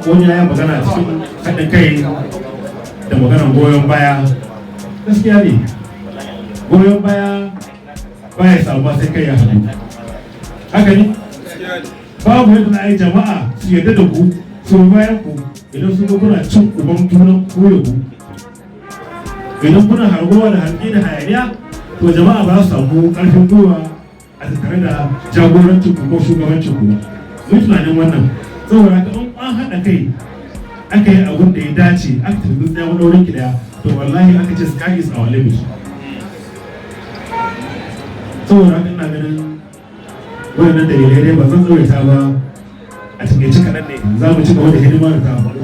Wani ya yi magana cikin haɗin kai da maganar goyon baya. Gaskiya ne, goyon baya baya samuwa sai kai ya haɗu. Haka ne, babu yadda za a yi jama'a su yarda da ku, su bi bayan ku, idan sun ga kuna cin uban junan ku ya ku. Idan kuna hargowa da harki da hayaniya, to jama'a ba su samu ƙarfin gwiwa a tattare da jagorancin ku ko shugabancin ku ba. Mun tunanin wannan. Saboda haka, in an haɗa kai, aka yi abun da ya dace, aka tafi tsintsiya maɗaurin ki ɗaya, to wallahi aka ce sky is our limit. Saboda haka, ina ganin wayannan dalilai dai, ba zan tsawaita ba, a takaice kaɗan ne. Za mu ci gaba da hidima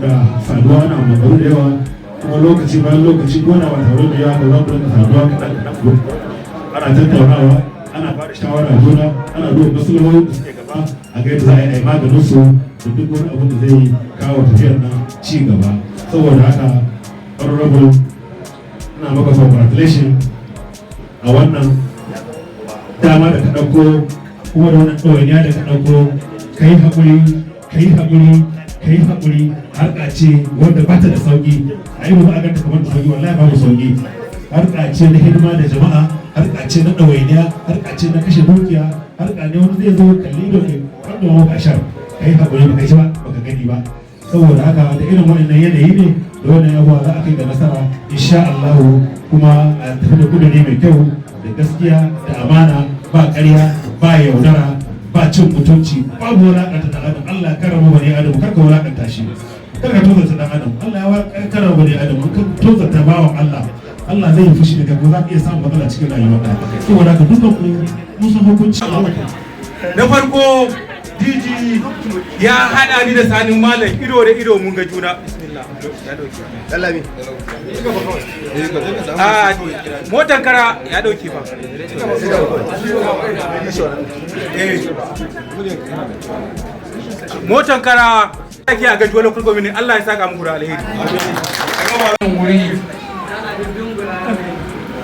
da saduwa na maganganu da yawa, kuma lokaci bayan lokaci, ko na ba taro da yawa ba, za mu rinka saduwa kaɗan kaɗan, ana tattaunawa, ana ba da shawara juna, ana duba maslahohin da suke gaba, a ga yadda za a yi maganin su da duk wani abu da zai kawo tafiyar nan ci gaba. Saboda haka, honorable, ina maka congratulation a wannan dama da ka ɗauko, kuma da wannan ɗawainiya da ka ɗauko. Ka yi haƙuri, ka yi haƙuri, ka yi haƙuri. Harka ce wanda ba ta da sauƙi. A yi ba a ganta kamar da sauƙi, wallahi babu sauƙi. Harka ce na hidima da jama'a, harka ce na ɗawainiya, harka ce na kashe dukiya, harka ne wani zai zo kalli ido kai wanda ma ka shar. Ka yi haƙuri, baka ji ba, baka gani ba. Saboda haka, da irin waɗannan yanayi ne da wannan abubuwa za a kai ga nasara insha Allah, kuma a tafi da kuduri mai kyau da gaskiya da amana, ba ƙarya, ba yaudara, ba cin mutunci, babu wulaƙanta ɗan adam. Allah ya karrama bani adam, kar ka wulaƙanta shi, kar ka tozarta ɗan adam. Allah ya karrama bani adam. In ka tozarta bawan Allah, Allah zai yi fushi da kai, ko za ka iya samun matsala cikin rayuwarka. Saboda haka, dukkan ku mun san hukunci. Na farko, DG ya haɗa ni da Sanin Malam ido da ido, mun ga juna. Bismillah, ya dauke. A motan kara ya dauke fa. Eh. Motan kara ake a gaji wani kulgomi. Allah ya saka muku da alheri. Wuri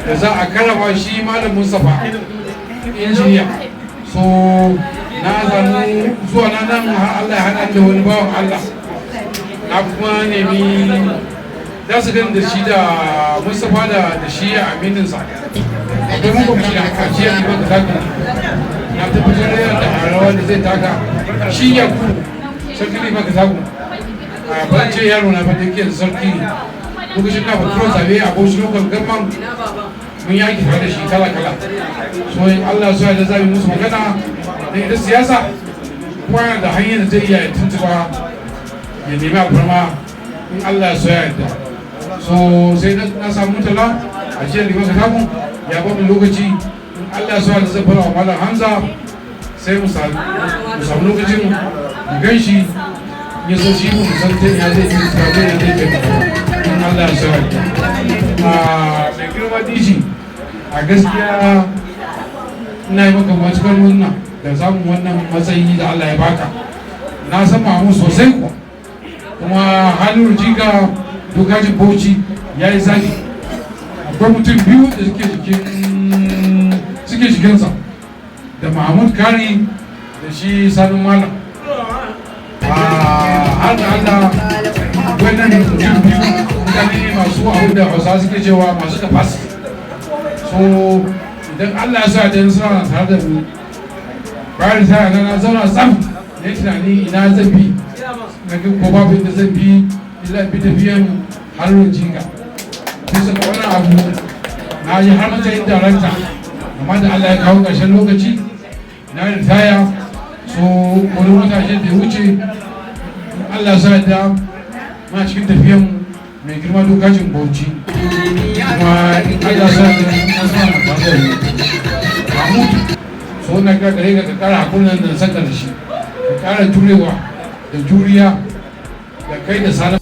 da za a karrama shi Malam Mustapha Injiniya. So na samu zuwa na nan, har Allah ya haɗa da wani bawan Allah, na kuma nemi za su gani da shi da Mustapha da shi a amininsa. Akwai makwabci na kaciya ne baka zaka na tabbatar da rawar da zai taka shi ya ku sarki ne baka zaku a ban ce yaro na ba, da sarki ne. Lokacin na patrol zabe a Bauchi Local Government, mun yi aiki tare da shi kala kala. So in Allah so ya zabi musu magana da ita siyasa, kuma yana da hanyar da zai iya ya tuntuba, ya nemi alfarma in Allah ya so ya yarda. So sai na samu mutala a jiya, Liman Katagun ya ba mu lokaci. In Allah ya so ya zai fara wa Malam Hamza, sai mu samu lokacin mu gan shi, ya so shi mu san ta ina zai yi zai zai taimaka in Allah ya so ya yarda. A mai girma DG, a gaskiya ina yi maka matukar murna da samun wannan matsayi da Allah ya baka. Na san Mamu sosai kuwa, kuma halin jika Dokajin Bauchi ya yi zafi. Akwai mutum biyu da suke jikinsa, da Mahmud Kari da shi Sanin Malam. Har da Allah, wannan mutum biyu mutane ne masu abu da Hausa suke cewa masu capacity. So idan Allah ya sa da suna tare da mu, bayan sa na zauna tsam ne tunani ina zan bi, na ga ko babu inda zan bi illa bi tafiyan hannun jinga. Bisa ga wannan abu, na yi har matsayin darakta, amma da Allah ya kawo ƙarshen lokaci na ritaya. So wani wata da ya wuce, Allah sa da muna cikin tafiyan mai girma Dokajin Bauchi, kuma in Allah sa da na sa na tare da Mahmud. So na kira gare ka, ka kara hakurin da saka da shi, ka kara jurewa da juriya da kai da sana.